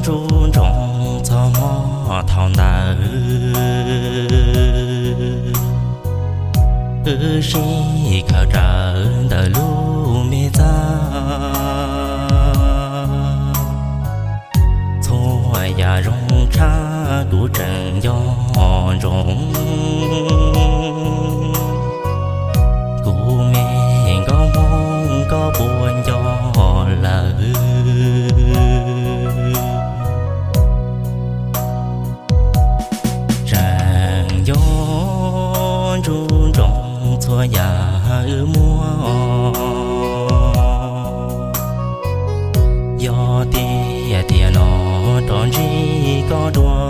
Ntsuj ntsoov txog hmo thaum ntawd, wb sib khaws rawv ntawm lub me txaj. Txhua yam zoo tshaj kuv tseem nco ntsoov. Kuv me nkauj Hmoob koj puas nco lawm? Tseem nco ntsuj ntsoov txhua yam wb muaj. Yog tiag tiag no rov ntsib koj dua,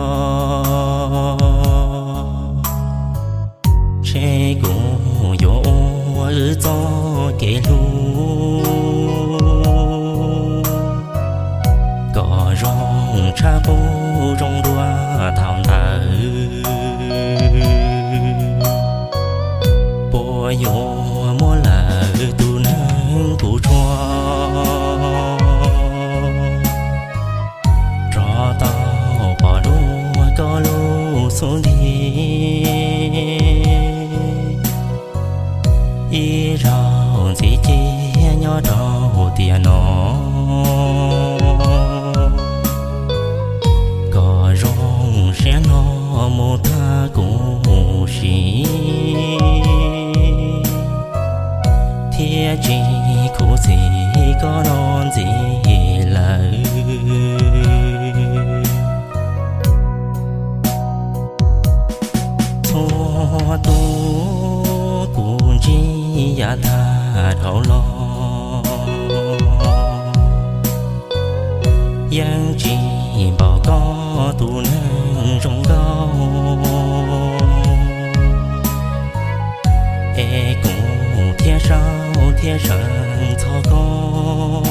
ntshe kuv yuav ua wb txoj kev hlub kom zoo tshaj qub zoo dua thaum ntawd. Puas yuav muab lawm tus neeg kuv tshua, rov tau pom dua koj lub xub ntiag? Ib zaug ntxiv cia nyob rau tiam no, kom zoo siab no mus thab kuv siv, thiab tsis khuv xim koj no ntxiv lawm. Txhua tus kuv ntsib yav tag dhau los, yeej tsis npaum koj tus neeg zoo nkauj, es kuv thiaj saib thiaj seev txog koj,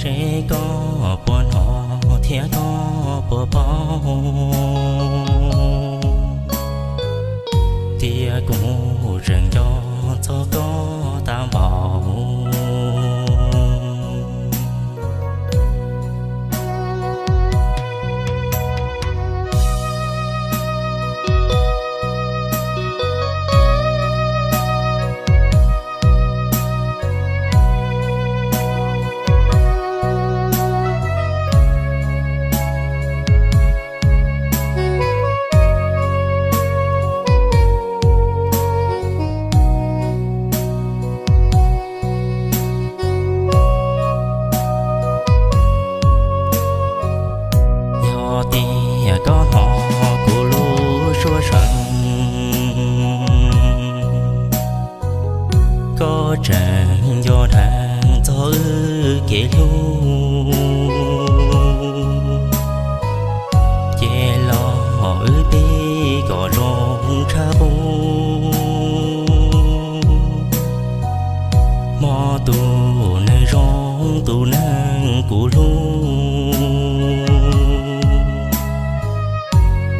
seb koj puas hnov thiab koj puas paub, tias kuv tseem nco txog koj tag npaum. Yog tias koj hnov kuv lub suab seev, koj tseem nco dheev txog wb kev hlub, ces los wb pib kom zoo tshaj qub. Hmo tus neeg zoo tus neeg kuv hlub,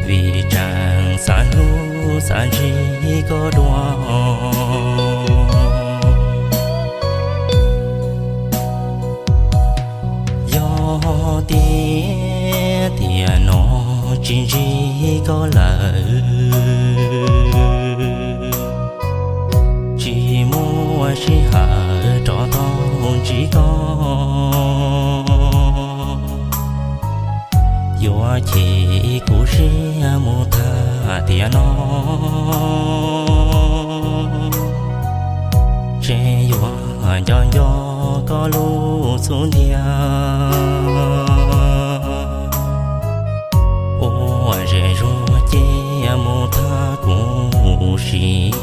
vim tseem xav hlub xav ntsib koj dua. Yog tiag tiag no tsis ntsib koj lawm, tsis muaj sij hawm rov tau ntsib koj, yuav chim kuv siab mus tag tiam no. Ntshe yuav nco nco koj lub xub ntiag, ua zem zuag cia mus thab kuv siv.